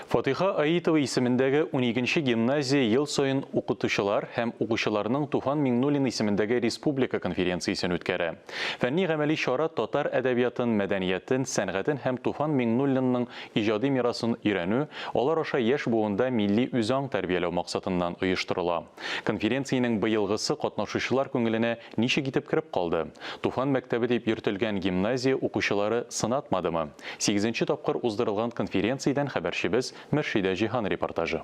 Фатыйха Аитова исемендәге уникенче гимназия ел саен укытучылар һәм укучыларның Туфан Миңнуллин исемендәге республика конференциясен үткәрә. Фәнни-гамәли чара татар әдәбиятын, мәдәниятен, сәнгатен һәм Туфан Миңнуллинның иҗади мирасын өйрәнү, алар аша яшь буында милли үзаң тәрбияләү максатыннан оештырыла. Конференциянең быелгысы катнашучылар күңеленә ничек итеп кереп калды? Туфан мәктәбе дип йөртелгән гимназия укучылары сынатмадымы? Сигезенче тапкыр уздырылган конференциядән хәбәрчебез Мөршидә Җиһан репортажы.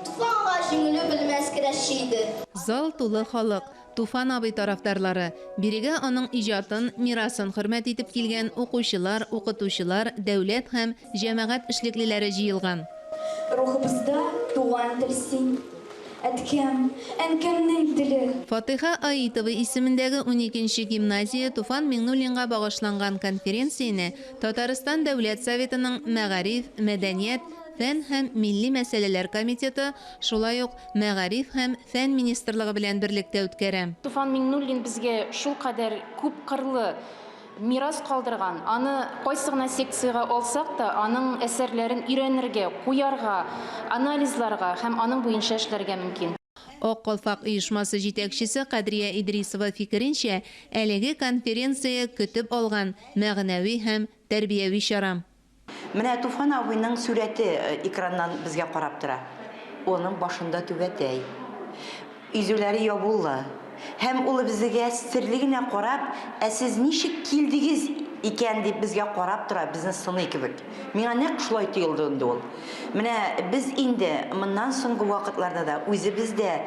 Туфанга җиңелү белмәс көрәшче иде. Зал тулы халык, Туфан абый тарафдарлары. Бирегә аның иҗатын, мирасын хөрмәт итеп килгән укучылар, укытучылар, дәүләт һәм җәмәгать эшлеклеләре җыелган. Рухыбызда туган тел син, әткәм, әнкәмнең теле. Фатыйха Аитова исемендәге уникенче гимназия Туфан Миңнуллинга багышланган конференцияне Татарстан Дәүләт Советының Мәгариф, мәдәният, фән һәм милли мәсьәләләр комитеты, шулай ук Мәгариф һәм фән министрлыгы белән берлектә үткәрә. Туфан Миңнуллин безгә шулкадәр күпкырлы мирас калдырган, аны кайсы гына секциягә алсак та, аның әсәрләрен өйрәнергә, куярга, анализларга һәм аның буенча эшләргә мөмкин. Ак калфак оешмасы җитәкчесе Кадрия Идрисова фикеренчә, әлеге конференция көтеп алган мәгънәви һәм тәрбияви чара. Менә Туфан абыйның сурәте экраннан безгә карап тора. Оның башында түбәтәй. Изүләре ябулы. Һәм ул безгә серле генә карап, ә сез ничек килдегез икән дип безгә карап тора, безне сыный кебек. Миңа нәкъ шулай тоелды инде ул. Менә без инде моннан соңгы вакытларда да үзебез дә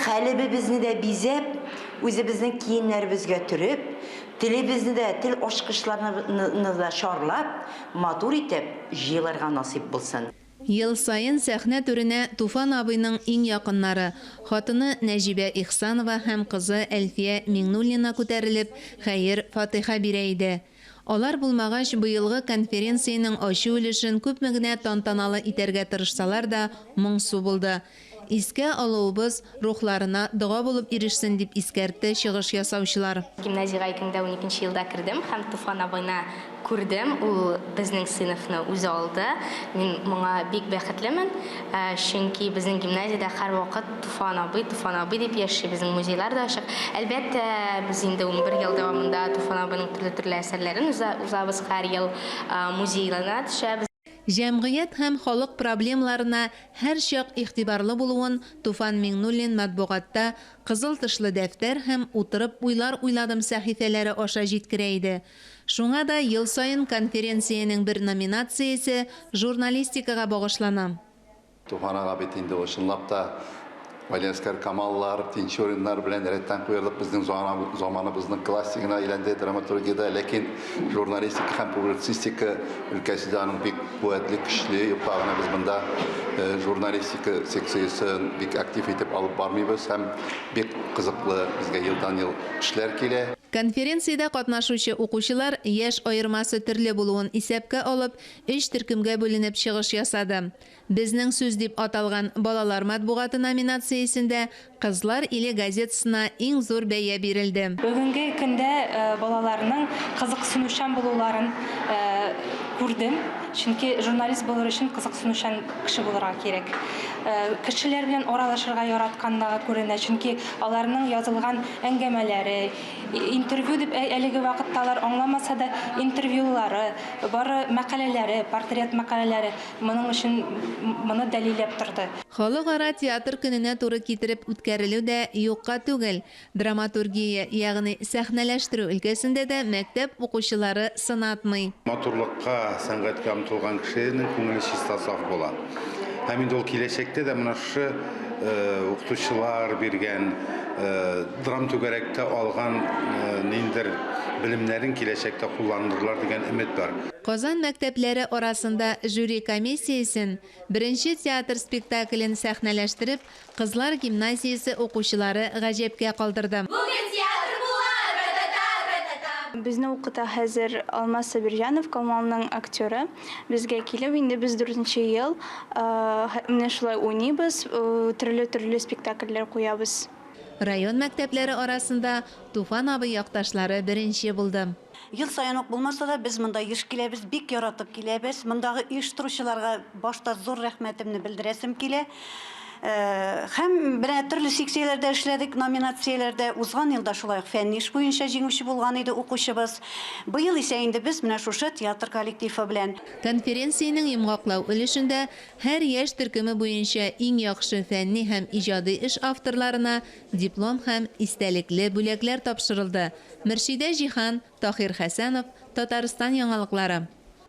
калебебезне дә бизәп, үзебезнең киемнәребезгә төреп, Телебезне дә, тел ачкычларны да чарлап, матур итеп җыелырга насыйп булсын. Ел саен сәхнә түренә Туфан абыйның иң якыннары, хатыны Нәҗибә Ихсанова һәм кызы Әлфия Миңнуллина күтәрелеп, хәер-фатыйха бирә иде. Алар булмагач, быелгы конференциянең ачу өлешен күпме генә тантаналы итәргә тырышсалар да, моңсу булды. Искә алуыбыз рухларына дога булып ирешсен, дип искәртте чыгыш ясаучылар. Гимназиягә 2012 елда кердем һәм Туфан абыйны күрдем, ул безнең сыйныфны үзе алды. Мин моңа бик бәхетлемен, чөнки безнең гимназиядә һәрвакыт Туфан абый, Туфан абый дип яши, безнең музейлар да ачык. Әлбәттә, без инде 11 ел дәвамында Туфан абыйның төрле-төрле әсәрләрен узабыз, һәр ел музейларына төшәбез. Җәмгыять һәм халык проблемаларына һәрчак игътибарлы булуын Туфан Миңнуллин матбугатта Кызыл тышлы дәфтәр һәм Утырып уйлар уйладым сәхифәләре аша җиткерә иде. Шуңа да ел саен конференциянең бер номинациясе журналистикага багышлана. Туфан ага бит инде ул чынлап та Галиәскәр Камаллар, Тинчуриннар белән рәттән куерлык безнең заманыбызның классигына әйләнде драматургиядә. Ләкин журналистика һәм публицистика өлкәсе дә аның бик куәтле, көчле. Юкка гына без монда э, журналистика секциясен бик актив итеп алып бармыйбыз һәм бик кызыклы безгә елдан-ел эшләр килә. Конференциядә катнашучы укучылар яшь аермасы төрле булуын исәпкә алып, өч төркемгә бүленеп чыгыш ясады. Безнең сүз дип аталган балалар матбугаты номинациясендә Кызлар иле газетасына иң зур бәя бирелде. Бүгенге көндә балаларның кызыксынучан булуларын күрдем, чөнки журналист булыр өчен кызыксынучан кеше булырга кирәк. Кешеләр белән аралашырга яратканлыгы күренә, чөнки аларның язылган әңгәмәләре, интервью дип әлеге вакытта алар аңламаса да, интервьюлары, бары мәкаләләре, портрет мәкаләләре, Моның өчен моны дәлилләп торды. Халыкара театр көненә туры китереп үткәрелү дә юкка түгел. Драматургия, ягъни сәхнәләштерү өлкәсендә дә мәктәп укучылары сынатмый. Матурлыкка, сәнгатькә омтылган кешенең күңеле чиста, саф була. Һәм инде ул киләчәктә дә менә шушы укытучылар биргән, драмтүгәрәктә алган ниндидер белемнәрен киләчәктә кулланырлар дигән өмет бар. Казан мәктәпләре арасында жюри комиссиясен беренче театр спектаклен сәхнәләштереп, Кызлар гимназиясе укучылары гаҗәпкә калдырды. Бүген театр була, тра-та-та, тра-та-та. Безне укыта хәзер Алмаз Сабирҗанов, Камалның актеры. Безгә килеп, инде без дүртенче ел менә шулай уйныйбыз, төрле-төрле спектакльләр куябыз. Район мәктәпләре арасында Туфан абый якташлары беренче булды. Ел саен ук булмаса да, без монда еш киләбез, бик яратып киләбез. Мондагы оештыручыларга башта зур рәхмәтемне белдерәсем килә. Һәм менә төрле секцияләрдә эшләдек, номинацияләрдә. Узган елда шулай ук фәнни эш буенча җиңүче булган иде укучыбыз. Быел исә инде без менә шушы театр коллективы белән. Конференциянең йомгаклау өлешендә һәр яшь төркеме буенча иң яхшы фәнни һәм иҗади эш авторларына диплом һәм истәлекле бүләкләр тапшырылды. Мөршидә Җиһан, Таһир Хәсәнов, Татарстан яңалыклары.